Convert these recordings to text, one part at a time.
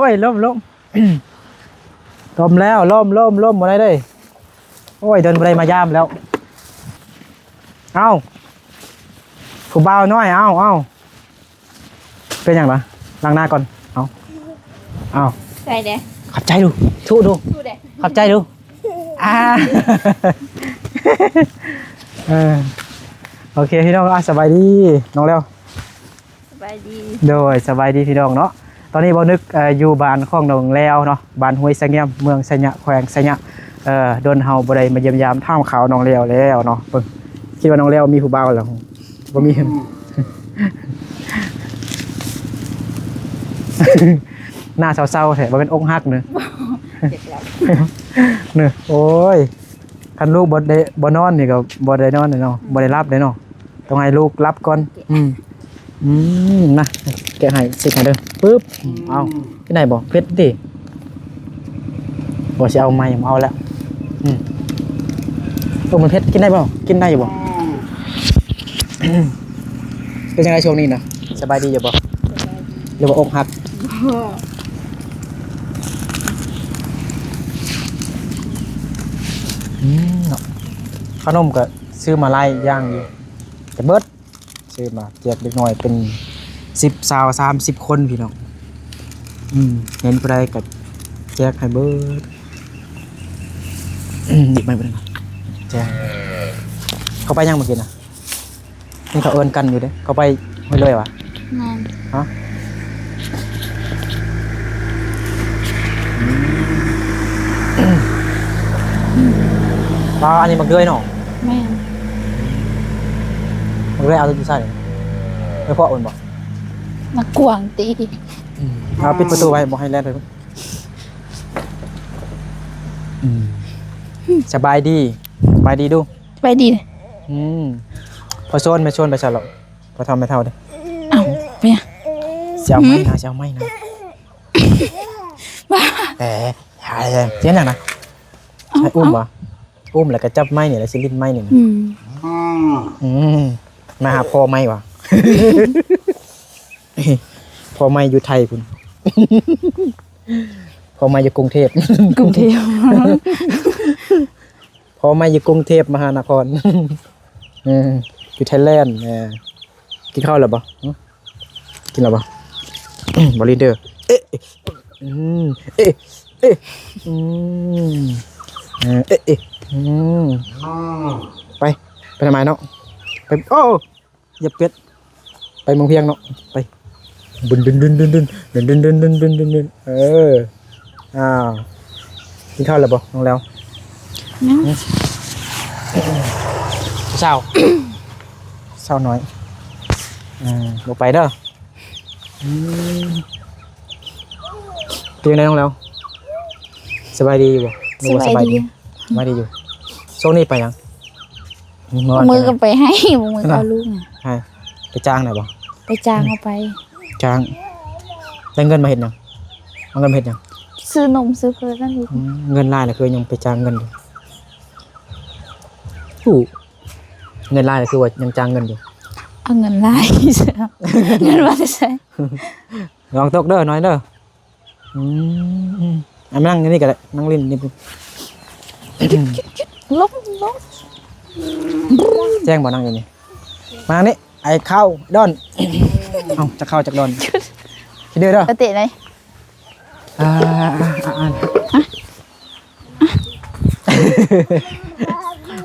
ໂອ້ຍ ລົ້ມ ລົ້ມ ລົ້ມແລ້ວ ລົ້ມ ລົ້ມ ລົ້ມ ບໍ່ໄດ້ເດ້. ໂອ້ຍ ດົນບໍ່ໄດ້ມາຢາມແລ້ວ. ເອົ້າ ຜູ້ບ່າວນ້ອຍ ເອົ້າ ເອົ້າ ເປັນຫຍັງລະ? ລ້າງໜ້າກ່ອນ. ເອົາ ເອົາ ໃສ່ເດ້. ຂອບໃຈດູ ທຸດູ ທຸເດ້. ຂອບໃຈດູ. ອ່າ ເອີ ໂອເຄ ພີ່ນ້ອງ ອ່າ ສະບາຍດີນ້ອງແລ້ວ. ສະບາຍດີ. ໂດຍ ສະບາຍດີພີ່ນ້ອງເນາະ. ຕອນນີ້ບ່າວນຶກ ເອີ ຢູ່ບ້ານຂອງນ້ອງແລ້ວເນາະ ບ້ານຫ້ວຍສະງຽມ ເມືອງໄຊຍະ ແຂວງໄຊຍະ. ເອີ ດົນເຮົາບໍ່ໄດ້ມາຢ້ຽມຢາມຖາມຂ່າວນ້ອງແລ້ວແລ້ວເນາະ. ເບິ່ງ ຄິດວ່ານ້ອງແລ້ວມີຜູ້ບ່າວແລ້ວ ບໍ່ມີ. ອືມ ໜ້າເສົ້າໆແທ້ ບໍ່ແມ່ນອົກຫັກເນີ ເຈັບແລ້ວ ເນີ. ໂອ້ຍ ຄັນລູກບໍ່ໄດ້ ບໍ່ນອນນີ້ກໍບໍ່ໄດ້ນອນເດ້ເນາະ ອືມ ບໍ່ໄດ້ຫຼັບເດ້ເນາະ. ຕ້ອງໃຫ້ລູກຫຼັບກ່ອນ. ອືມ ອືມ ນະ ແກະໃຫ້ ເຊັກໃຫ້ເດີ. ປຶບ ອືມ ເອົາ ກິນໄດ້ບໍ່? ເຜັດຕິ. ບໍ່ ຊິເອົາໃໝ່ ບໍ່ເອົາແລ້ວ. ອືມ ໂອ້ ມັນເຜັດ ກິນໄດ້ບໍ່? ກິນໄດ້ຢູ່ບໍ່? ອືມ ເປັນຈັ່ງໃດຊ່ວງນີ້ນະ? ສະບາຍດີຢູ່ບໍ່? ສະບາຍດີ. ຫຼືວ່າອົກຫັກ? ບໍ່. ອືມ ເນາະ ຂະໜົມກໍຊື້ມາຫຼາຍຢ່າງຢູ່ ແຕ່ເບິດ ຊື້ມາແຈກເດັກນ້ອຍເປັນສິບ ຊາວ ສາມສິບຄົນພີ່ນ້ອງ. ອືມ ເຫັນຜູ້ໃດກໍແຈກໃຫ້ເບິດ. ອືມ ໜີບໄມ້ບໍ່ໄດ້ນະ ແຈກ. ເຂົາໄປຍັງເມື່ອກີ້ນະ? ນີ້ເຂົາເອີ້ນກັນຢູ່ເດ້ ເຂົາໄປຫ້ວຍເລີຍຫວາ? ແມ່ນ. ຮະ? ປາ ອັນນີ້ໝາກເດືອຍເນາະ? ແມ່ນ. ໝາກເດືອຍເອົາຢູ່ໃສ? ໄປເພາະມັນບໍ່? ມັນກວ້າງຕິ. ອືມ ເອົາ ປິດປະຕູໄວ້ ບໍ່ໃຫ້ແລ່ນໄປພຸ້ນ. ອືມ ສະບາຍດີ ສະບາຍດີດູ. ສະບາຍດີ. ອືມ ພໍ່ຊວນແມ່ຊວນໄປໃສລະ? ພໍ່ເຖົ້າແມ່ເຖົ້າເດ້. ເອົ້າ ເປັນຫຍັງ? ຊິເອົາໄມ້ນະ ຊິເອົາໄມ້ນະ. ແປ ສຽງຫຍັງນະ? ໃຫ້ອຸ້ມຫວາ? ອຸ້ມແລ້ວກໍຈັບໄມ້ນີ້ແຫຼະ ຊິຫຼິ້ນໄມ້ນີ້ນະ. ອືມ ອືມ ມາຫາພໍ່ໄມ້ຫວາ? ພໍ່ໄມ້ຢູ່ໄທພຸ້ນ ພໍ່ໄມ້ຢູ່ກຸງເທບ ກຸງເທບ. ພໍ່ໄມ້ຢູ່ກຸງເທບມະຫານະຄອນ ເອີ ຢູ່ໄທແລນ. ເອີ ກິນເຂົ້າແລ້ວບໍ່? ຫຶ ກິນແລ້ວບໍ່? ບໍ່ຫຼິ້ນເດີ. ເອະ ອືມ ເອະ ເອະ ອືມ ເອະ ເອະ ອືມ ໄປ ໄປທຳໄມເນາະ? ໄປ ໂອ້ ຢາບເປັດ ໄປເມືອງພຽງເນາະ ໄປ ບຶນ ດຶນ ດຶນ ດຶນ ເອີ ອ້າວ ກິນເຂົ້າແລ້ວບໍ່ນ້ອງແລ້ວ? ຍັງ. ຜູ້ສາວ ສາວນ້ອຍ ອືມ ບໍ່ໄປເດີ. ອືມ ເປັນຈັ່ງໃດນ້ອງແລ້ວ? ສະບາຍດີຢູ່ບໍ່? ຫຼືວ່າ ສະບາຍດີ ສະບາຍດີ ສະບາຍດີຢູ່. ຊ່ວງນີ້ໄປຫຍັງ? ມື້ ມື້ກໍໄປໃຫ້ ມື້ເອົາລູກນະ ໃຫ້ ໄປຈ້າງໄດ້ບໍ່? ໄປຈ້າງເອົາໄປ ຈ້າງ. ໄດ້ເງິນມາເຮັດຫຍັງ? ເອົາເງິນມາເຮັດຫຍັງ? ຊື້ນົມຊື້ເພີນັ້ນຢູ່. ອືມ ເງິນຫຼາຍລະຄືຍັງໄປຈ້າງເງິນຢູ່. ໂອ້ ເງິນຫຼາຍລະຄືວ່າຍັງຈ້າງເງິນຢູ່. ເອົາເງິນຫຼາຍ ເງິນມາແຕ່ໃສ? ລອງຕົກເດີ ນ້ອຍເດີ. ອືມ ອືມ ອາ ມານັ່ງຢູ່ນີ້ກໍໄດ້ ນັ່ງຫຼິ້ນນີ້. ລົງ ລົງ. ແຈ້ງບໍ່ ນັ່ງຢູ່ນີ້? ມານີ້ ໄອ້ເຂົ້າດອນ. ເອົ້າ ຈັກເຂົ້າຈັກດອນ. ຄິດເດີເດີ ເຕະໄດ. ອ່າ ອ່າ ອ່າ ອ່າ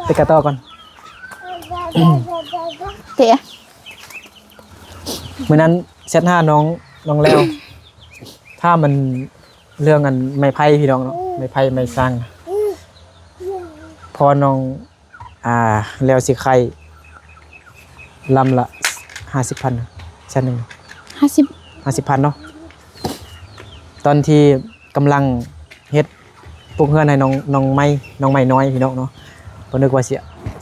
ໄປກະຕໍ່ກ່ອນ. ເຕະ. ມື້ນັ້ນແຊັດຫານ້ອງ ນ້ອງແລ້ວ ຖາມມັນເລື່ອງອັນໄມ້ໄຜ່ພີ່ນ້ອງເນາະ ໄມ້ໄຜ່ໄມ້ສັກ ພໍນ້ອງ ອ່າ ແລ້ວຊິຂາຍລຳລະຫ້າສິບພັນ ແສນໜຶ່ງ ຫ້າສິບ ຫ້າສິບພັນເນາະ. ຕອນທີ່ກຳລັງເຮັດ ປຸກເຮືອນໃຫ້ນ້ອງ ນ້ອງໄມ້ ນ້ອງໄມ້ນ້ອຍພີ່ນ້ອງເນາະ. ບໍ່ນຶກວ່າຊິ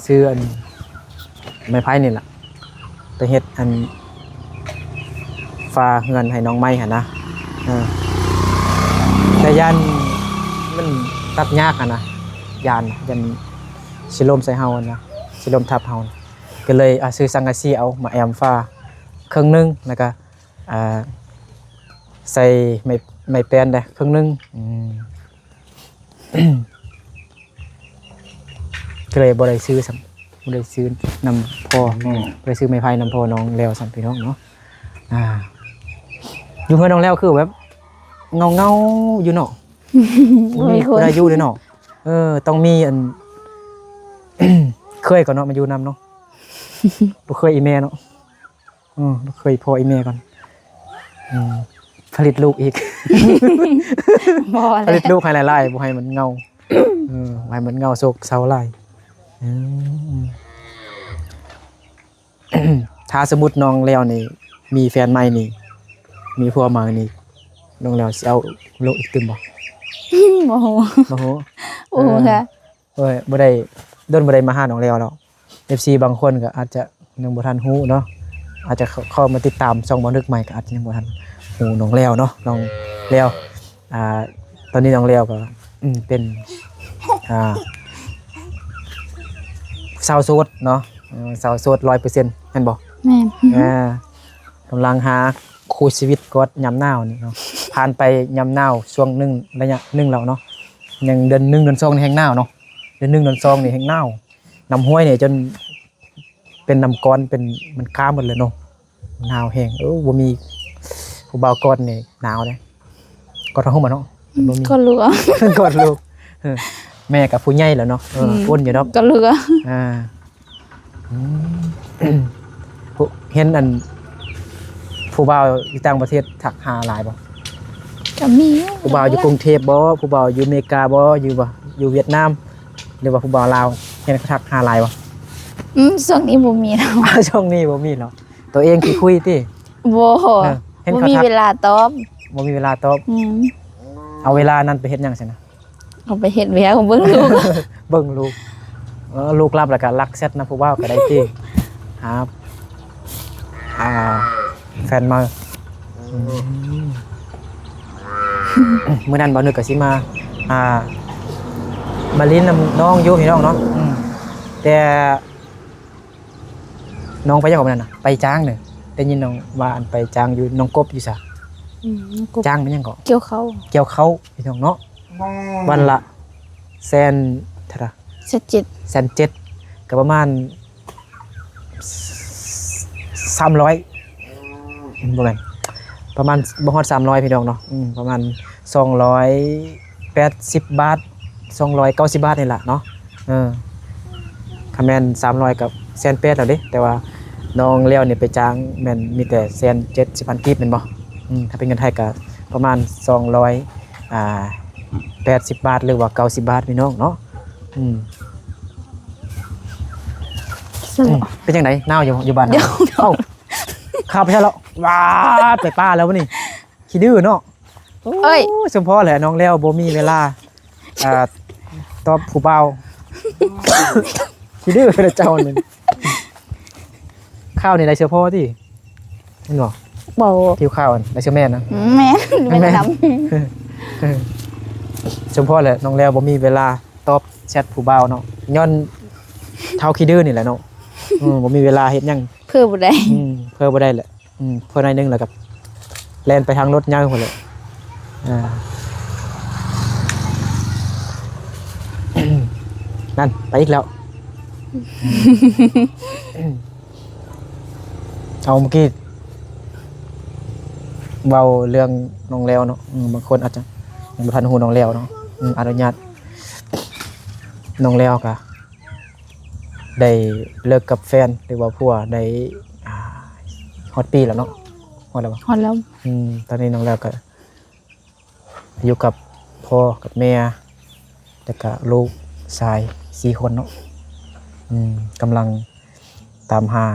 ຊື້ອັນໄມ້ໄຜ່ນີ້ລະ ໄປເຮັດອັນຝາເຮືອນໃຫ້ນ້ອງໄມ້ຫັ້ນນະ. ເອີ ແຕ່ຢ້ານມັນຕັດຍາກຫັ້ນນະ ຢ້ານ ຢ້ານຊິລົ້ມໃສ່ເຮົາຫັ້ນນະ ຊິລົ້ມທັບເຮົາ. ກໍເລີຍ ອ່າ ຊື້ສັງກະສີເອົາມາແອ້ມຝາເຄິ່ງໜຶ່ງ ແລ້ວກະ ອ່າ ໃສ່ໄມ້ ໄມ້ແປ້ນໄດ້ເຄິ່ງໜຶ່ງ ອືມ ກໍເລີຍບໍ່ໄດ້ຊື້ຊ້ຳ ບໍ່ໄດ້ຊື້ນຳພໍ່ ອືມ ບໍ່ໄດ້ຊື້ໄມ້ໄຜ່ນຳພໍ່ນ້ອງແລ້ວຊ້ຳ ພີ່ນ້ອງເນາະ. ອ່າ ຢູ່ເຮືອນນ້ອງແລ້ວຄືແບບເຫງົາໆຢູ່ເນາະ ບໍ່ມີຄົນ ບໍ່ໄດ້ຢູ່ເດ້ເນາະ. ເອີ ຕ້ອງມີອັນ ເຄີຍກ່ອນເນາະ ມາຢູ່ນຳເນາະ ບໍ່ເຄີຍອີ່ແມ່ເນາະ. ອືມ ເຄີຍພໍ່ອີ່ແມ່ກ່ອນ ອືມ ຜະລິດລູກອີກ ບໍ່ແຫຼະ ຜະລິດລູກໃຫ້ຫຼາຍໆ ບໍ່ໃຫ້ມັນເຫງົາ ເອີ ບໍ່ໃຫ້ມັນເຫງົາໂສກເສົ້າຫຼາຍ. ອືມ ຖ້າສົມມຸດນ້ອງແລ້ວນີ້ມີແຟນໃໝ່ນີ້ ມີຜົວໃໝ່ນີ້ ນ້ອງແລ້ວຊິເອົາລູກອີກຕື່ມບໍ່? ບໍ່ຮູ້ ບໍ່ຮູ້ ບໍ່ຮູ້ ເອີ ຄ່ະ. ໂອ້ຍ ບໍ່ໄດ້ ດົນບໍ່ໄດ້ມາຫານ້ອງແລ້ວເນາະ. ເອັຟຊີບາງຄົນກໍອາດຈະຍັງບໍ່ທັນຮູ້ເນາະ ອາດຈະເຂົ້າ ເຂົ້າມາຕິດຕາມຊ່ອງບ່າວນຶກໃໝ່ ກໍອາດຈະຍັງບໍ່ທັນຮູ້ນ້ອງແລ້ວເນາະ. ນ້ອງແລ້ວ ອ່າ ຕອນນີ້ນ້ອງແລ້ວກໍ ອືມ ເປັນ ອ່າ ສາວໂສດເນາະ ເອີ ສາວໂສດຮ້ອຍເປີເຊັນ ແມ່ນບໍ່? ແມ່ນ ອ່າ ກຳລັງຫາຄູ່ຊີວິດກອດຍາມໜາວນີ້ເນາະ. ຜ່ານໄປຍາມໜາວຊ່ວງໜຶ່ງ ໄລຍະໜຶ່ງແລ້ວເນາະ ຍັງເດືອນໜຶ່ງເດືອນສອງນີ້ແຮງໜາວເນາະ. ເດືອນໜຶ່ງເດືອນສອງນີ້ແຮງໜາວ ນ້ຳຫ້ວຍນີ້ຈົນເປັນນ້ຳກ້ອນ ເປັນ ມັນຄ້າໝົດເລີຍເນາະ ໜາວແຮງ. ເອີ ບໍ່ມີຜູ້ບ່າວກອດນີ້ໜາວເດ້. ກອດເອົາຫົ້ນເນາະ ບໍ່ມີ ກອດລູກເອົາ ກອດລູກ. ເອີ ແມ່ກໍຜູ້ໃຫຍ່ແລ້ວເນາະ ເອີ ອືມ ອົນຢູ່ດອກ ກອດລູກເອົາ. ອ່າ ອືມ ຜູ້ ເຫັນອັນ ຜູ້ບ່າວຢູ່ຕ່າງປະເທດທັກຫາຫຼາຍບໍ່? ກໍມີຢູ່ ຜູ້ບ່າວຢູ່ກຸງເທບບໍ່? ຜູ້ບ່າວຢູ່ເມກາບໍ່? ຢູ່ບໍ່ ຢູ່ຫວຽດນາມ ຫຼືວ່າຜູ້ບ່າວລາວ ເຫັນເຂົາທັກຫາຫຼາຍບໍ່? ອືມ ຊ່ວງນີ້ບໍ່ມີແລ້ວ ຊ່ວງນີ້ບໍ່ມີແລ້ວ. ຕົວເອງຂີ້ຄຸຍຕິ? ບໍ່ ເອີ ເຫັນເຂົາທັກ ບໍ່ມີເວລາຕອບ ບໍ່ມີເວລາຕອບ. ອືມ ເອົາເວລານັ້ນໄປເຮັດຫຍັງຊັ້ນນະ? ເອົາໄປເຮັດວຽກ ເບິ່ງລູກ ເບິ່ງລູກ. ເອີ ລູກຫຼັບແລ້ວກໍລັກແຊັດນຳຜູ້ບ່າວກໍໄດ້ຕິ ຫາ ອ່າ ແຟນໃໝ່. ອືມ ມື້ນັ້ນບ່າວນຶກກໍຊິມາ ອ່າ ມາຫຼິ້ນນຳນ້ອງຢູ່ ພີ່ນ້ອງເນາະ. ອືມ ແຕ່ ນ້ອງໄປຫຍັງເກາະມື້ນັ້ນນະ? ໄປຈ້າງເດີ ໄດ້ຍິນນ້ອງວ່າອັນໄປຈ້າງຢູ່ໜອງກົບຢູ່ສາ. ອືມ ໜອງກົບ ຈ້າງແມ່ນຫຍັງເກາະ? ກ່ຽວເຂົ້າ ກ່ຽວເຂົ້າ ພີ່ນ້ອງເນາະ. ວັນລະແສນເທົ່າໃດ? ແສນເຈັດ ແສນເຈັດ ກໍປະມານສາມຮ້ອຍ ບໍ່ແມ່ນ ປະມານບໍ່ຮອດສາມຮ້ອຍ ພີ່ນ້ອງເນາະ. ອືມ ປະມານສອງຮ້ອຍແປດສິບບາດ ສອງຮ້ອຍເກົ້າສິບບາດນີ້ລະເນາະ. ເອີ ຄັນແມ່ນສາມຮ້ອຍກໍແສນແປດແລ້ວເດ້ ແຕ່ວ່ານ້ອງແລ້ວນີ້ໄປຈ້າງແມ່ນມີແຕ່ແສນເຈັດສິບພັນກີບແມ່ນບໍ່? ອືມ ຖ້າເປັນເງິນໄທກໍປະມານສອງຮ້ອຍ ອ່າ ແປດສິບບາດ ຫຼືວ່າເກົ້າສິບບາດ ພີ່ນ້ອງເນາະ. ອືມ ເປັນຈັ່ງໃດ? ໜາວຢູ່ ຢູ່ບ້ານເຮົາ? ເອົ້າ ຂ້າວໄປໃສແລ້ວ? ວ້າ ໄປປ່າແລ້ວມື້ນີ້ ຂີ້ດື້ເນາະ. ໂອ້ຍ ສົມພໍແຫຼະ ນ້ອງແລ້ວບໍ່ມີເວລາ ອ່າ ຕອບຜູ້ບ່າວ ຂີ້ດື້ເດ້ເຈົ້ານັ້ນ. ຂ້າວນີ້ໄດ້ເສື້ອພໍ່ຕິ ແມ່ນບໍ່? ບໍ່ ຜິວຂາວໄດ້ເສື້ອແມ່ນະ? ແມ່ນ ແມ່ນດຳ. ສົມພໍແຫຼະ ນ້ອງແລ້ວບໍ່ມີເວລາຕອບແຊັດຜູ້ບ່າວເນາະ ຍ້ອນເຖົ້າຂີ້ດື້ນີ້ແຫຼະເນາະ. ເອີ ບໍ່ມີເວລາເຮັດຫຍັງ ເຜີບໍ່ໄດ້ ອືມ ເຜີບໍ່ໄດ້ແຫຼະ. ອືມ ເພິ່ນໜ້ອຍໜຶ່ງແລ້ວກໍແລ່ນໄປທາງລົດໃຫຍ່ພຸ້ນແຫຼະ. ອ່າ ນັ້ນ ໄປອີກແລ້ວ. ເອົາ ເມື່ອກີ້ເວົ້າເລື່ອງນ້ອງແລ້ວເນາະ. ອືມ ບາງຄົນອາດຈະຍັງບໍ່ທັນຮູ້ນ້ອງແລ້ວເນາະ. ອືມ ອະນຸຍາດ ນ້ອງແລ້ວກະ ໄດ້ເລີກກັບແຟນ ຫຼືວ່າຜົວໄດ້ ອ່າ ຮອດປີແລ້ວເນາະ? ຮອດແລ້ວບໍ່? ຮອດແລ້ວ. ອືມ ຕອນນີ້ນ້ອງແລ້ວກໍຢູ່ກັບພໍ່ກັບແມ່ ແລ້ວກໍລູກຊາຍສີ່ຄົນເນາະ. ອືມ ກຳລັງຕາມຫາ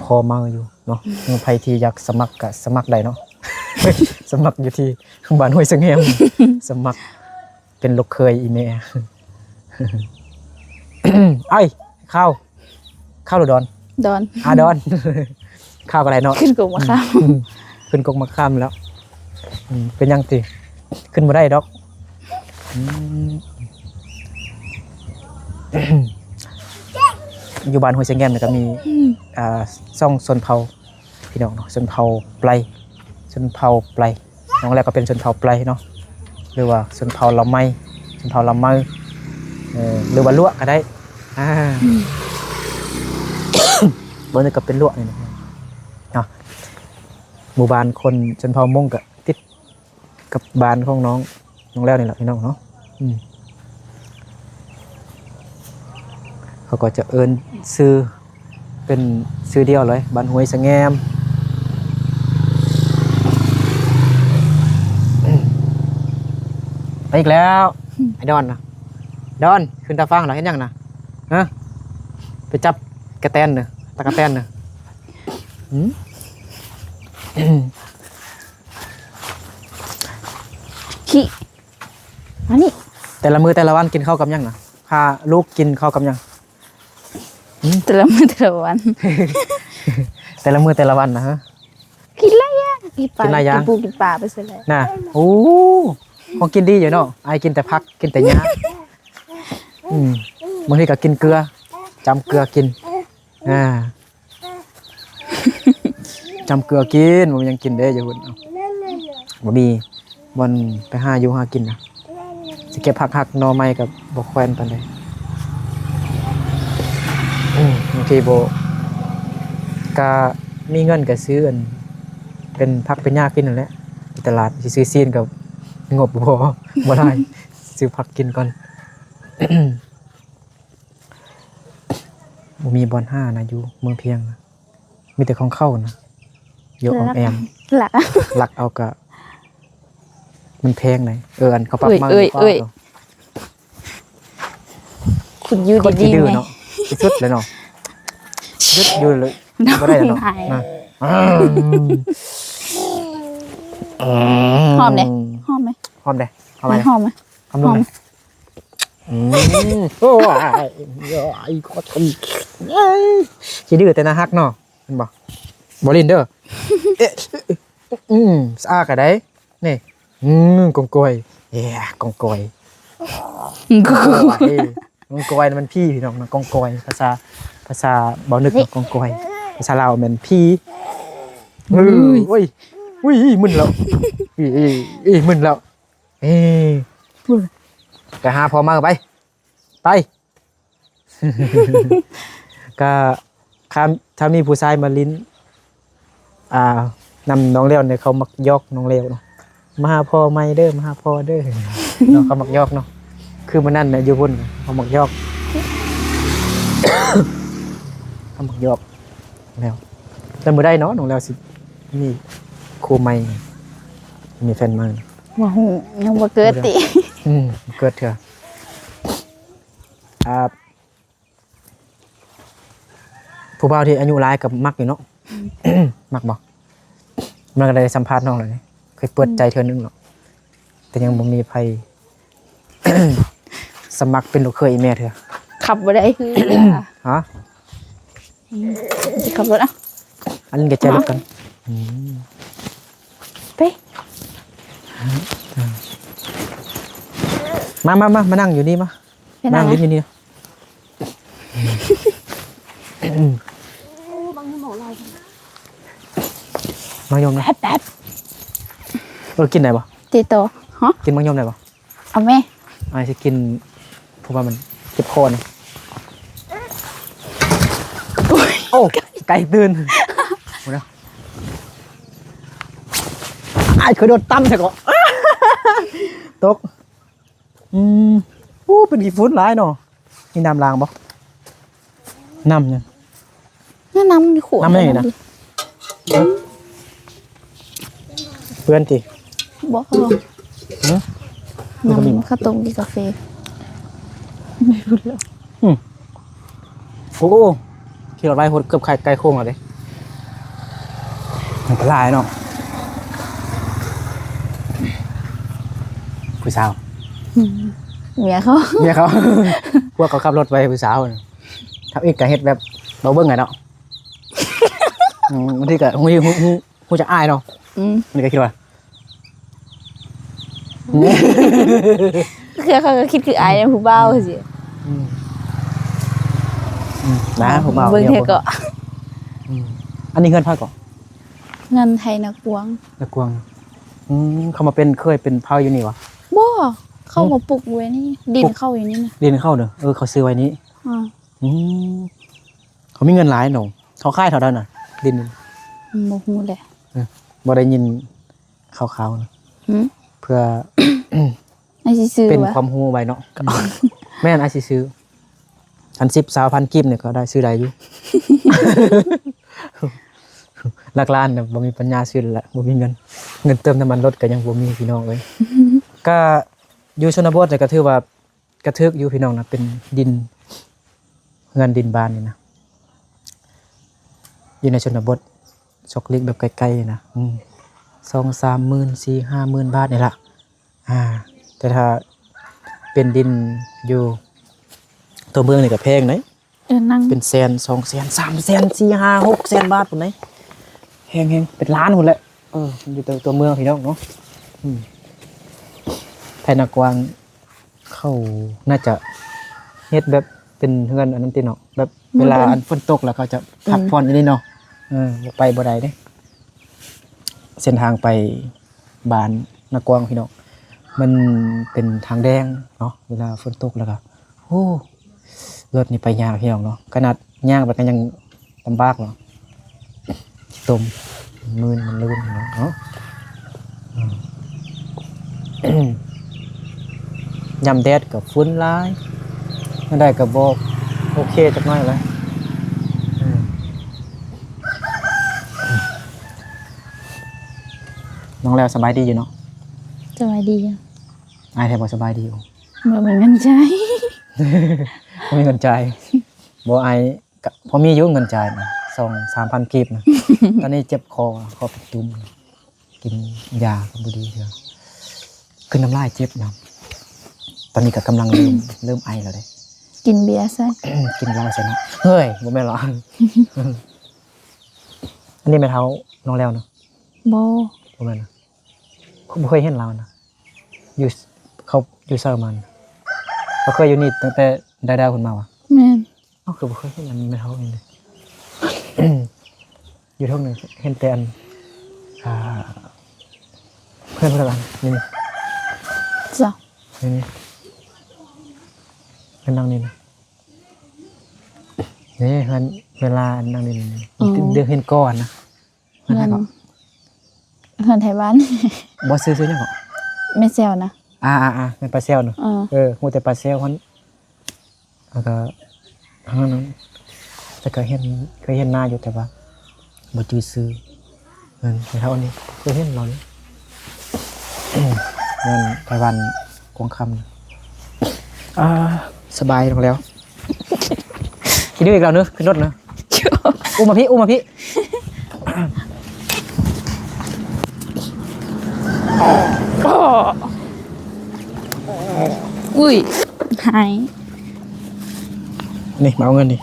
ພໍ່ໃໝ່ຢູ່ເນາະ. ໃຜທີ່ຢາກສະໝັກກໍສະໝັກໄດ້ເນາະ ສະໝັກຢູ່ທີ່ບ້ານຫ້ວຍສະແງມ ສະໝັກ ເປັນລູກເຂີຍອີ່ແມ່. ອ້າຍ ຂ້າວ ຂ້າວຫຼືດອນ? ດອນ. ອາ ດອນ ຂ້າວກໍໄດ້ເນາະ ຂຶ້ນກົກໝາກຂາມ ອືມ ຂຶ້ນກົກໝາກຂາມແລ້ວ. ອືມ ເປັນຫຍັງຕິ? ຂຶ້ນບໍ່ໄດ້ດອກ. ອືມ ຢູ່ບ້ານຫ້ວຍສະແງມນີ້ກໍມີ ອືມ ອ່າ ສອງຊົນເຜົ່າ ພີ່ນ້ອງເນາະ ຊົນເຜົ່າໄປ ຊົນເຜົ່າໄປ ນ້ອງແລ້ວກໍເປັນຊົນເຜົ່າໄປເນາະ ຫຼືວ່າຊົນເຜົ່າລາວໄມ ຊົນເຜົ່າລາວໄມ ເອີ ຫຼືວ່າລວກກໍໄດ້ ອ່າ ອືມ ເບິ່ງນີ້ກໍເປັນລວກນີ້ນະເນາະ. ໝູ່ບ້ານຄົນຊົນເຜົ່າມົ້ງກໍຕິດກັບບ້ານຂອງນ້ອງ ນ້ອງແລ້ວນີ້ແຫຼະພີ່ນ້ອງເນາະ. ອືມ ເຂົາກໍຈະເອີ້ນຊື່ ເປັນຊື່ດຽວເລີຍ ບ້ານຫ້ວຍສະແງມ. ໄປອີກແລ້ວ ອືມ ໄອ້ດອນນະ ດອນ ຂຶ້ນຕາຟາງລະເຮັດຫຍັງນະ ຮະ ໄປຈັບກະແຕນເດີ ຕະກະແຕນເດີ ອືມ ຂີ້ ມານີ້ ແຕ່ລະມື້ແຕ່ລະວັນກິນເຂົ້າກັບຫຍັງນະ ພາລູກກິນເຂົ້າກັບຫຍັງ? ອືມ ແຕ່ລະມື້ແຕ່ລະວັນ ແຕ່ລະມື້ແຕ່ລະວັນນະ ຮະ ກິນຫຼາຍຢ່າງ ກິນປາ ກິນຫຼາຍຢ່າງ ກິນປູກິນປາໄປຊັ້ນແຫຼະນະ. ໂອ້ ຂອງກິນດີຢູ່ເນາະ ອ້າຍກິນແຕ່ຜັກ ກິນແຕ່ຫຍ້າ ອືມ ບາງທີກໍກິນເກືອ ຈ້ຳເກືອກິນ ອ່າ ຈ້ຳເກືອກິນ ບໍ່ມີຫຍັງກິນເດ້ຢູ່ພຸ້ນ ເອົ້າ ບໍ່ມີບ່ອນໄປຫາຢູ່ຫາກິນນະ ຊິເກັບຜັກຫັກໜໍ່ໄມ້ກໍບໍ່ຄ່ອຍອັນປານໃດ ອືມ ບາງທີບໍ່ ກະມີເງິນກະຊື້ອັນ ເປັນຜັກເປັນຫຍ້າກິນຫັ້ນແຫຼະ ຢູ່ຕະຫຼາດ ຊິຊື້ຊີ້ນກໍງົບບໍ່ພໍ ບໍ່ຫຼາຍ ຊື້ຜັກກິນກ່ອນ. ບໍ່ມີບ່ອນຫານະ ຢູ່ເມືອງພຽງນະ ມີແຕ່ຂອງເຂົານະ ຢູ່ອອມແອມ ລັກ ລັກເອົາກະ ມັນແພງໃດ໋. ເອີ ອັນເຂົາປັບໃໝ່ ເອີຍ ເອີຍ ຂຸດຢູ່ດີໆ ເນາະ ທີ່ສຸດແລ້ວເນາະ ຢຸດຢູ່ເລີຍ ບໍ່ໄດ້ແລ້ວເນາະ ນະ ຫອມເດ້ ຫອມເດ້ ຫອມເດ້ ຫອມເດ້ ຫອມເດ້ ຫອມເດ້. ອືມ ໂອ້ຍ ຊິດື້ແຕ່ໜ້າຮັກເນາະ ແມ່ນບໍ່? ບໍ່ຫຼິ້ນເດີ ເອະ ອືມ ສະອາກະໄດ້ ນີ້ ອືມ ກອງກອຍ ເອະ ກອງກອຍ ກອງກອຍ ກອງກອຍນັ້ນມັນຜີພີ່ນ້ອງເນາະ ກອງກອຍ ພາສາ ພາສາເບົານຶກເນາະ ກອງກອຍ ພາສາລາວແມ່ນຜີ. ເອີຍ ໂອ້ຍ ອຸ້ຍ ມຶນແລ້ວ ອີ ອີ ມຶນແລ້ວ. ເອີ ພຸ້ນ ໄປຫາພໍ່ມາ ໄປ ໄປ ກະ ຄັນ ຖ້າມີຜູ້ຊາຍມາຫຼິ້ນ ອ່າ ນຳນ້ອງແລ້ວນີ້ ເຂົາມັກຫຍອກນ້ອງແລ້ວເນາະ ມາຫາພໍ່ໃໝ່ເດີ ມາຫາພໍ່ເດີເນາະ ເຂົາມັກຫຍອກເນາະ ຄືມື້ນັ້ນນະ ຢູ່ພຸ້ນ ເຂົາມັກຫຍອກ ເຂົາມັກຫຍອກແລ້ວ ແຕ່ມື້ໃດເນາະ ນ້ອງແລ້ວຊິມີຄູ່ໃໝ່ ມີແຟນໃໝ່? ບໍ່ຮູ້ ຍັງບໍ່ເກີດຕິ ອືມ ບໍ່ເກີດເທື່ອ ອ່າ ຜູ້ບ່າວທີ່ອາຍຸຫຼາຍກໍມັກຢູ່ເນາະ ມັກບໍ່? ມັນກໍໄດ້ສຳພາດນ້ອງແລ້ວນີ້ ເຄີຍເປີດໃຈເທື່ອໜຶ່ງເນາະ ແຕ່ຍັງບໍ່ມີໃຜສະໝັກເປັນລູກເຂີຍອີ່ແມ່ເທື່ອ ຂັບບໍ່ໄດ້ຄື ຮະ? ອືມ ຊິຂັບລົດ ອ່ະ ອັນນີ້ກໍໃຈລົດກັນ ອືມ ໄປ ມາ ມາ ມາ ມານັ່ງຢູ່ນີ້ ມາ ໄປນັ່ງ ນັ່ງຫຼິ້ນຢູ່ນີ້ ອືມ ມາຍົມນະ ແປັບໆ ເອີ ກິນໄດ້ບໍ່? ຕິໂຕ ຮະ? ກິນມາຍົມໄດ້ບໍ່? ເອົາແມ່ ອ້າຍຊິກິນ ເພາະວ່າມັນເຈັບຄໍນະ ໂອ້ຍ ໂອ້ ໄກ່ຕື່ນ ພຸ້ນນະ ອ້າຍ ຄືໂດດຕ່ຳແທ້ເກາະ ຕົກ ອືມ ໂອ້ ເປັນຂີ້ຝຸ່ນຫຼາຍເນາະ ມີນ້ຳລ້າງບໍ່? ນ້ຳຫຍັງ? ນ້ຳ ນ້ຳຢູ່ຂົວ ນ້ຳໃນນີ້ນະ ເປື້ອນຕິ? ບໍ່ ຫື? ນ້ຳ ນ້ຳຂະຕົ້ມກິນກາເຟ ອືມ ໂອ້ ຂີ່ລົດໄວໂພດ ເກືອບໄກ່ໂຄ້ງແລ້ວເດ້ ອັນຕະລາຍເນາະ ຜູ້ສາວ ອືມ ເມຍເຂົາ ເມຍເຂົາ ພວກເຂົາຂັບລົດໄວ ຜູ້ສາວນະ ທຳອິດກໍເຮັດແບບບໍ່ເບິ່ງຫັ້ນເນາະ ອືມ ບາງທີກໍຮູ້ ຮູ້ ຮູ້ ຮູ້ຈັກອາຍເນາະ ອືມ ມັນກໍຄິດວ່າ ຄືເຂົາກໍຄິດຄືອາຍນະ ຜູ້ບ່າວຊີ້ ອືມ ອືມ ນະ ຜູ້ບ່າວ ເບິ່ງແທ້ເກາະ ອືມ ອັນນີ້ເຮືອນໃຜເກາະ? ເຮືອນໄທນາກວາງ ນາກວາງ ອືມ ເຂົາມາເປັນ ເຄີຍເປັນເຜົ່າຢູ່ນີ້ຫວາ? ບໍ່ ເຂົາ ຫືມ ມາປຸກໄວ້ນີ້ ດິນເຂົາຢູ່ນີ້ນະ ດິນເຂົາເດີ. ເອີ ເຂົາຊື້ໄວ້ນີ້. ອືມ ອືມ ເຂົາມີເງິນຫຼາຍເນາະ. ເຂົາຂາຍເທົ່າໃດນະ ດິນ? ອືມ ບໍ່ຮູ້ແຫຼະ. ເອີ ບໍ່ໄດ້ຍິນ ຄາວໆນະ ຫືມ ເພື່ອ ອ້າຍຊິຊື້ ເປັນ ຫວາ ຄວາມຮູ້ໄວ້ເນາະ. ແມ່ນ ອ້າຍຊິຊື້ ອັນ ສິບ ຊາວພັນກີບນີ້ກໍໄດ້ ຊື້ໄດ້ຢູ່. ຫຼັກລ້ານນະ ບໍ່ມີປັນຍາຊື້ແລ້ວ ບໍ່ມີເງິນ ເງິນເຕີມນ້ຳມັນລົດກໍຍັງບໍ່ມີ ພີ່ນ້ອງເອີຍ. ກໍຢູ່ຊົນນະບົດນີ້ກໍຖືວ່າ ກະຖືກຢູ່ພີ່ນ້ອງນະ ເປັນດິນ ເຮືອນດິນບ້ານນີ້ນະ ຢູ່ໃນຊົນນະບົດ ຊອກຫຼີກແບບໃກ້ໆນະ ອືມ ສອງສາມໝື່ນ ສີ່ຫ້າໝື່ນບາດນີ້ລະ. ອ່າ ແຕ່ຖ້າເປັນດິນຢູ່ຕົວເມືອງນີ້ກໍແພງເດ້. ເອີ ນັ່ງ ເປັນແສນ ສອງແສນ ສາມແສນ ສີ່ຫ້າຫົກແສນບາດພຸ້ນເດ້ ແຮງໆ ເປັນລ້ານພຸ້ນແຫຼະ. ເອີ ຢູ່ແຕ່ຕົວເມືອງພີ່ນ້ອງເນາະ. ອືມ ໄທນາກວ້າງເຂົາໜ້າຈະເຮັດແບບເປັນເຮືອນອັນນັ້ນຕິເນາະ ແບບເວລາ ໂມເດີນ ອັນຝົນຕົກແລ້ວເຂົາຈະ ອືມ ພັກຜ່ອນຢູ່ນີ້ເນາະ. ເອີ ບໍ່ໄປບໍ່ໄດ້ເດ້. ເສັ້ນທາງໄປບ້ານນາກວ້າງພີ່ນ້ອງ ມັນເປັນທາງແດງເນາະ ເວລາຝົນຕົກແລ້ວກໍ ໂອ້ ລົດນີ້ໄປຍາກພີ່ນ້ອງເນາະ ຂະໜາດຍ່າງໄປກໍຍັງລຳບາກເນາະ ຕົມ ມື່ນມັນລື່ນເນາະ. ອືມ ຍາມແດດກໍຝຸ່ນຫຼາຍ ຍາມໃດກໍບໍ່ໂອເຄຈັກໜ້ອຍເລີຍ. ອືມ ນ້ອງແລ້ວສະບາຍດີຢູ່ເນາະ? ສະບາຍດີຢູ່. ອ້າຍແທ້ບໍ່ສະບາຍດີ? ບໍ່ມີເງິນຈ່າຍ. ບໍ່ມີເງິນຈ່າຍ. ບໍ່ ອ້າຍກະພໍມີຢູ່ເງິນຈ່າຍນະ ສອງສາມພັນກີບນະ. ຕອນນີ້ເຈັບຄໍ ຄໍເປັນຕຸ່ມ ກິນຢາກໍບໍ່ດີເທື່ອ ຄືນນ້ຳລາຍເຈັບນະ. ຕອນນີ້ກໍກຳລັງເລີ່ມ ເລີ່ມໄອແລ້ວເດ້. ກິນເບຍໃສ່ ກິນເຫຼົ້າໃສ່ເນາະ. ເຮີ້ຍ ບໍ່ແມ່ນຫຼອກ. ອັນນີ້ແມ່ນເຖົ້ານ້ອງແລ້ວເນາະ? ບໍ່ ບໍ່ແມ່ນນະ. ບໍ່ເຄີຍເຫັນລາວນະ ຢູ່ ເຂົາຢູ່ໃສມານະ? ເຂົາເຄີຍຢູ່ນີ້ຕັ້ງແຕ່ໃດໆພຸ້ນມາຫວາ? ແມ່ນ. ເອົ້າ ຄືບໍ່ເຄີຍເຫັນອັນແມ່ເຖົ້ານີ້ເດ? ຢູ່ເທິງນີ້ເຫັນແຕ່ອັນ ອ່າ ເພື່ອນເພິ່ນອັນນີ້ ຈ້ະ ນີ້ ນີ້ ເພິ່ນນັ່ງນີ້ນະ ນີ້ເຮືອນ ເວລາອັນນັ່ງນີ້ ນີ້ ອໍ ເດີ ເຫັນກ່ອນນະ. ເຮືອນໃຜເກາະ? ເຮືອນ ເຮືອນໄທບ້ານ. ບໍ່ ຊື່ ຊື່ຫຍັງເກາະ? ແມ່ແຊວນະ. ອ່າໆໆ ແມ່ນປ້າແຊວເນາະ. ເອີ ເອີ ຮູ້ແຕ່ປ້າແຊວຫັ້ນ ແລ້ວກໍ ແຕ່ກໍເຫັນ ເຄີຍເຫັນໜ້າຢູ່ ແຕ່ວ່າບໍ່ຈື່ຊື່. ແມ່ນ ແມ່ເຖົ້ານີ້ ເຄີຍເຫັນລາວຢູ່ ແມ່ນໄທບ້ານກວາງຄຳ. ອ່າ ສະບາຍລົງແລ້ວ. ກິນອີກແລ້ວເນາະ ຂຶ້ນລົດເນາະ. ອຸ້ມມາພີ້ ອຸ້ມມາພີ້. ອຸ້ຍ ຫາຍ. ນີ້ ມາເອົາເງິນນີ້.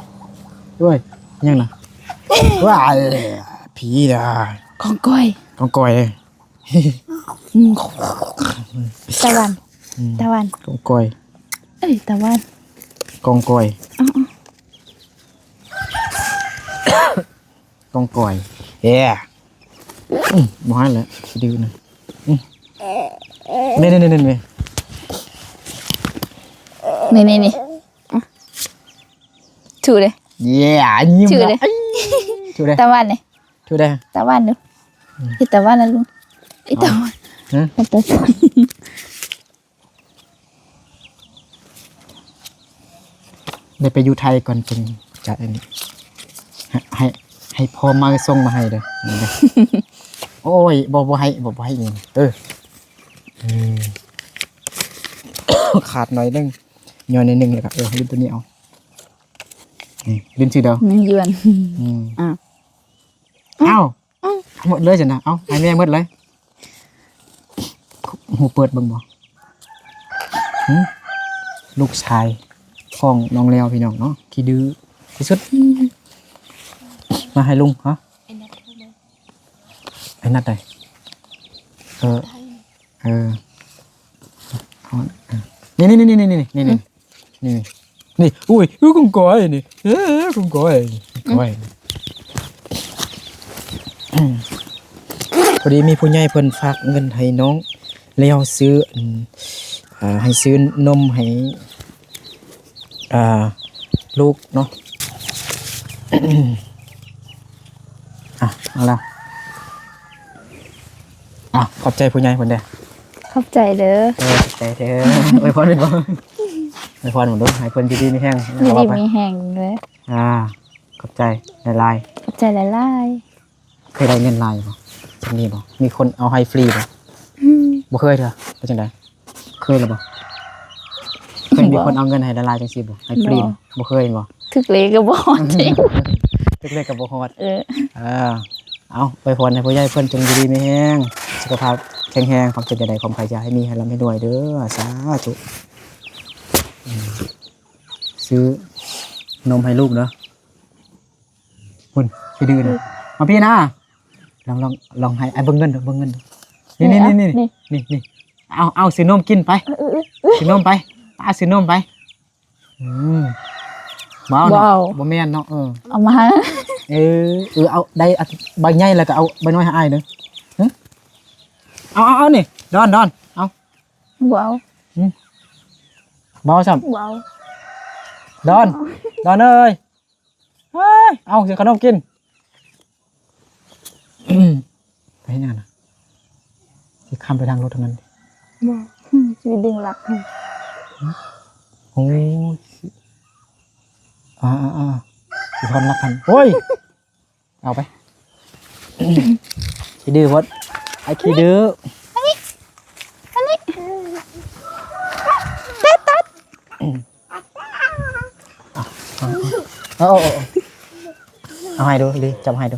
ໂອ້ຍ ຫຍັງນະ? ວ້າຍ ຜີນະ. ກອງກອຍ ກອງກອຍ. ຕາຫວັນ ອືມ ຕາຫວັນ ກອງກອຍ. ເອີຍ ຕາຫວັນ ກອງກອຍ. ເອົາ ເອົາ ກອງກອຍ. ເອີ ອືມ ບໍ່ໃຫ້ແລ້ວ ຂີ້ດື້ນະ. ອືມ ນີ້ໆໆໆ ນີ້ໆໆ ອະ ຖືເດ້. ເຢ້ ຍິ້ມ ຖືເດ້ ເນາະ ຖືເດ້. ຕາຫວັນນີ້ ຖືເດ້ ຕາຫວັນດູ. ອືມ ອີຕາຫວັນນະລຸງ ອີຕາຫວັນ. ຮະ? ໄດ້ໄປຢູ່ໄທກ່ອນຈຶ່ງຈະອັນນີ້ ໃຫ້ ໃຫ້ ໃຫ້ພໍ່ມາສົ່ງມາໃຫ້ເດີ. ໂອ້ຍ ບໍ່ ບໍ່ໃຫ້ ບໍ່ ບໍ່ໃຫ້ອີກ. ເອີ ອືມ ຂາດໜ້ອຍໜຶ່ງ ຫຍໍ້ໜ້ອຍໜຶ່ງ ແລ້ວກໍ ເອີ ຫຼິ້ນໂຕນີ້ເອົາ. ນີ້ຫຼິ້ນຊື່ດຽວ ນີ້ຢວນ. ອືມ ອ້າວ ອ້າວ ໝົດເລີຍຊັ້ນນະ. ເອົາ ໃຫ້ແມ່ໝົດເລີຍ. ຮູ້ເປີດເບິ່ງບໍ່? ຫຶ? ລູກຊາຍຂອງນ້ອງແລ້ວ ພີ່ນ້ອງເນາະ ຂີ້ດື້ທີ່ສຸດ. ມາໃຫ້ລຸງ ຮະ? ໄອ້ນັດໄດ໋? ເອີ ເອີ ນີ້ ນີ້ ນີ້ ນີ້ ນີ້ ນີ້. ນີ້ ນີ້ ອຸ້ຍ ກອງກອຍນີ້ ເອີ ກອງກອຍ ກອງກອຍ. ອືມ ພໍດີມີຜູ້ໃຫຍ່ເພິ່ນຝາກເງິນໃຫ້ນ້ອງ ແລ້ວຊື້ ອັນ ອ່າ ໃຫ້ຊື້ນົມໃຫ້ ອ່າ ລູກເນາະ. ອ່ະ ເອົາລະ ອ່ະ ຂອບໃຈຜູ້ໃຫຍ່ເພິ່ນເດີ້. ຂອບໃຈເດີ້. ເອີ ຂອບໃຈເດີ້. ອວຍພອນເພິ່ນບໍ່? ອວຍພອນເພິ່ນເດີ້ ໃຫ້ເພິ່ນຢູ່ດີມີແຮງ. ຢູ່ດີມີແຮງເດີ້. ອ່າ ຂອບໃຈຫຼາຍໆ. ຂອບໃຈຫຼາຍໆ. ເຄີຍໄດ້ເງິນຫຼາຍບໍ່? ຈັ່ງນີ້ບໍ່? ມີຄົນເອົາໃຫ້ຟຣີບໍ່? ອືມ ບໍ່ເຄີຍເທື່ອ. ເປັນຈັ່ງໃດ? ເຄີຍແລ້ວບໍ່? ເຄີຍມີຄົນເອົາເງິນໃຫ້ຫຼາຍໆຈັ່ງຊີ້ບໍ່? ໃຫ້ຟຣີບໍ່? ບໍ່ເຄີຍແມ່ນບໍ່? ຖືກເລກກໍບໍ່ຮອດ. ຖືກເລກກໍບໍ່ຮອດ. ເອີ ເອີ ເອົາ ອວຍພອນໃຫ້ຜູ້ໃຫຍ່ເພິ່ນຈົ່ງຢູ່ດີມີແຮງ ສຸຂະພາບແຂງແຮງ ຄວາມເຈັບຢ່າໄດ້ ຄວາມໄຂ້ຢ່າໃຫ້ມີ ໃຫ້ລ່ຳໃຫ້ລວຍເດີ້. ສາທຸ. ອືມ ຊື້ນົມໃຫ້ລູກເດີ້. ພຸ້ນ ຂີ້ດື້ນະ. ອືມ ມາພີ້ນະ. ລອງ ລອງ ລອງໃຫ້ອ້າຍເບິ່ງເງິນເດີ້ ເບິ່ງເງິນເດີ້. ນີ້ ນີ້ ນີ້ ນີ້ ນີ້ ນີ້ ນີ້ ນີ້ ນີ້ ເອົາ ເອົາ ຊື້ນົມກິນໄປ. ເອີ ເອີ ເອີ ຊື້ນົມໄປ. ອ້າ ຊື້ນົມໄປ. ອືມ ບໍ່ເອົາເນາະ. ບໍ່ເອົາ ບໍ່ແມ່ນເນາະ. ເອີ ເອົາມາ. ເອີ ເອີ ເອົາ ໄດ້ໃບໃຫຍ່ແລ້ວກໍເອົາໃບນ້ອຍໃຫ້ອ້າຍເດີ້. ຫຶ ເອົາ ເອົາ ເອົານີ້ ດອນ ດອນ ເອົາ. ບໍ່ເອົາ. ຫຶ ບໍ່ເອົາຊ້ຳ. ບໍ່ເອົາ. ດອນ ດອນເອີຍ. ເຮີ້ຍ ເອົາ ຊື້ຂະໜົມກິນ. ໄປເຮັດຫຍັງນະ? ຊິຂ້າມໄປທາງລົດທາງນັ້ນ. ບໍ່ ຊິໄປດຶງລັກ. ໂອ້ຍ ອ່າໆໆ ຊິທອນລັກຫັ້ນ. ໂອ້ຍ ເອົາໄປ. ຂີ້ດື້ໂພດ ອ້າຍຂີ້ດື້. ອັນນີ້ ອັນນີ້ ຕັດ ຕັດ. ເອົາ ເອົາ ເອົາ ເອົາໃຫ້ດູ ດີ ຈັບໃຫ້ດູ.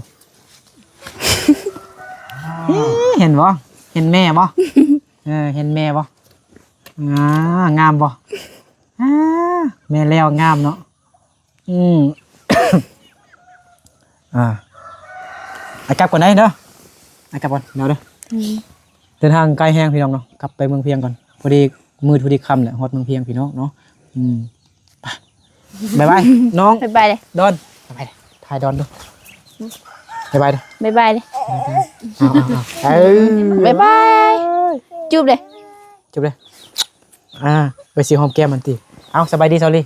ເຫັນບໍ່? ເຫັນແມ່ບໍ່? ເອີ ເຫັນແມ່ບໍ່? ອ່າ ງາມບໍ່? ອ່າ ແມ່ແລ້ວງາມເນາະ. ອືມ ອ່າ ອ້າຍກັບກ່ອນໄດ໋ເດີ ອ້າຍກັບກ່ອນ ດຽວເດີ. ອືມ ເດີນທາງໄກແຮງພີ່ນ້ອງເນາະ ກັບໄປເມືອງພຽງກ່ອນ ພໍດີມືດ ພໍດີຄ່ຳແຫຼະ ຮອດເມືອງພຽງພີ່ນ້ອງເນາະ. ອືມ ບາຍບາຍນ້ອງ ບາຍບາຍເດ້ ດອນ ບາຍບາຍເດ້ ຖ່າຍດອນດູ ບາຍບາຍເດ້ ບາຍບາຍເດ້. ເອົາໆໆ ເອີ ບາຍບາຍ ຈູບເດ້ ຈູບເດ້. ອ່າ ໄປຊິຫອມແກ້ມມັນຕິ. ເອົາ ສະບາຍດີ ສາວລີ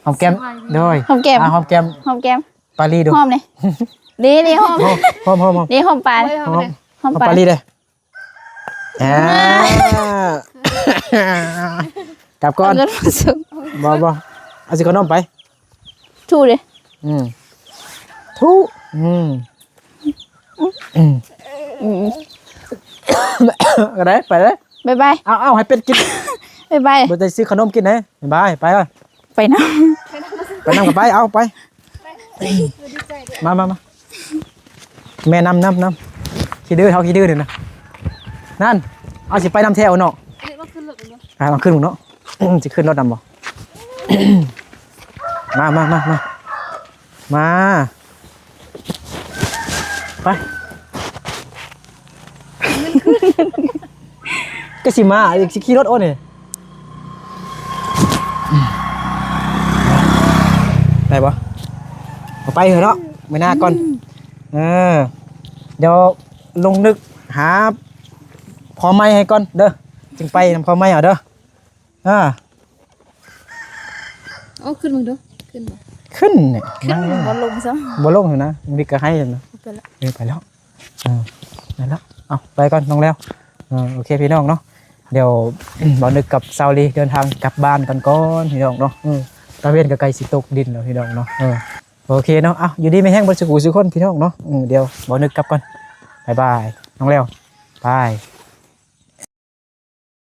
ຫອມແກ້ມ ສະບາຍດີ ໂດຍ ຫອມແກ້ມ ອ່າ ຫອມແກ້ມ ຫອມແກ້ມ ປາລີດູ ຫອມເດ້ ເດ້ ເດ້ ຫອມ ຫອມ ຫອມ ຫອມ ເດ້ ຫອມປາ ຫອມ ຫອມ ຫອມປາລີເດ້. ອ່າ ກັບກ່ອນ ເອົາເງິນມາສົ່ງ ບໍ່ ບໍ່ ເອົາຊື້ຂະໜົມໄປ ທຸເດ້. ອືມ ທຸ ອືມ ອືມ ອືມ ກໍໄດ້ ໄປເລີຍ ບາຍບາຍ. ເອົາ ເອົາ ໃຫ້ເປັດກິນ ບາຍບາຍ ບໍ່ໄດ້ຊື້ຂະໜົມກິນເດ້. ບາຍບາຍ ໄປເລີຍ ໄປນຳ ໄປນຳກໍໄປ ເອົາໄປ ມາ ມາ ມາ ແມ່ນຳ ນຳ ນຳ ຂີ້ດື້ ເຮົາຂີ້ດື້ນີ້ນະ ນັ້ນ ເອົາ ຊິໄປນຳແທ້ເນາະ. ອ່າ ລອງຂຶ້ນເບິ່ງເນາະ ຊິຂຶ້ນລົດນຳບໍ່? ມາ ມາ ມາ ມາ ມາ ໄປ ກໍຊິມາ ຊິຂີ່ລົດໂອນີ້ ໄດ້ບໍ່? ເອົາໄປເຖາະເນາະ ມື້ໜ້າກ່ອນ. ອືມ ເອີ ດຽວລົງນຶກຫາພໍ່ໃໝ່ໃຫ້ກ່ອນເດີ ຈຶ່ງໄປນຳພໍ່ໃໝ່ເອົາເດີ. ອ່າ ເອົາຂຶ້ນເບິ່ງດູ ຂຶ້ນບໍ່? ຂຶ້ນນີ້ ຂຶ້ນ ນັ່ງ ບໍ່ລົງຊ້ຳ ບໍ່ລົງນະ ມັນກໍໃຫ້ນະ ເອີ ໄປແລ້ວ ເອີ ນັ້ນລະ ເອົາ ໄປກ່ອນນ້ອງແລ້ວ. ເອີ ໂອເຄພີ່ນ້ອງເນາະ ດຽວບ່າວນຶກກັບສາວລີເດີນທາງກັບບ້ານກັນກ່ອນພີ່ນ້ອງເນາະ. ເອີ ຕາເວັນກໍໃກ້ຊິຕົກດິນແລ້ວພີ່ນ້ອງເນາະ. ເອີ ໂອເຄເນາະ ເອົາ ຢູ່ດີມີແຮງເບິດສູ່ຜູ້ສູ່ຄົນພີ່ນ້ອງເນາະ. ເອີ ດຽວບ່າວນຶກກັບກ່ອນ ບາຍບາຍ ນ້ອງແລ້ວ ບາຍ.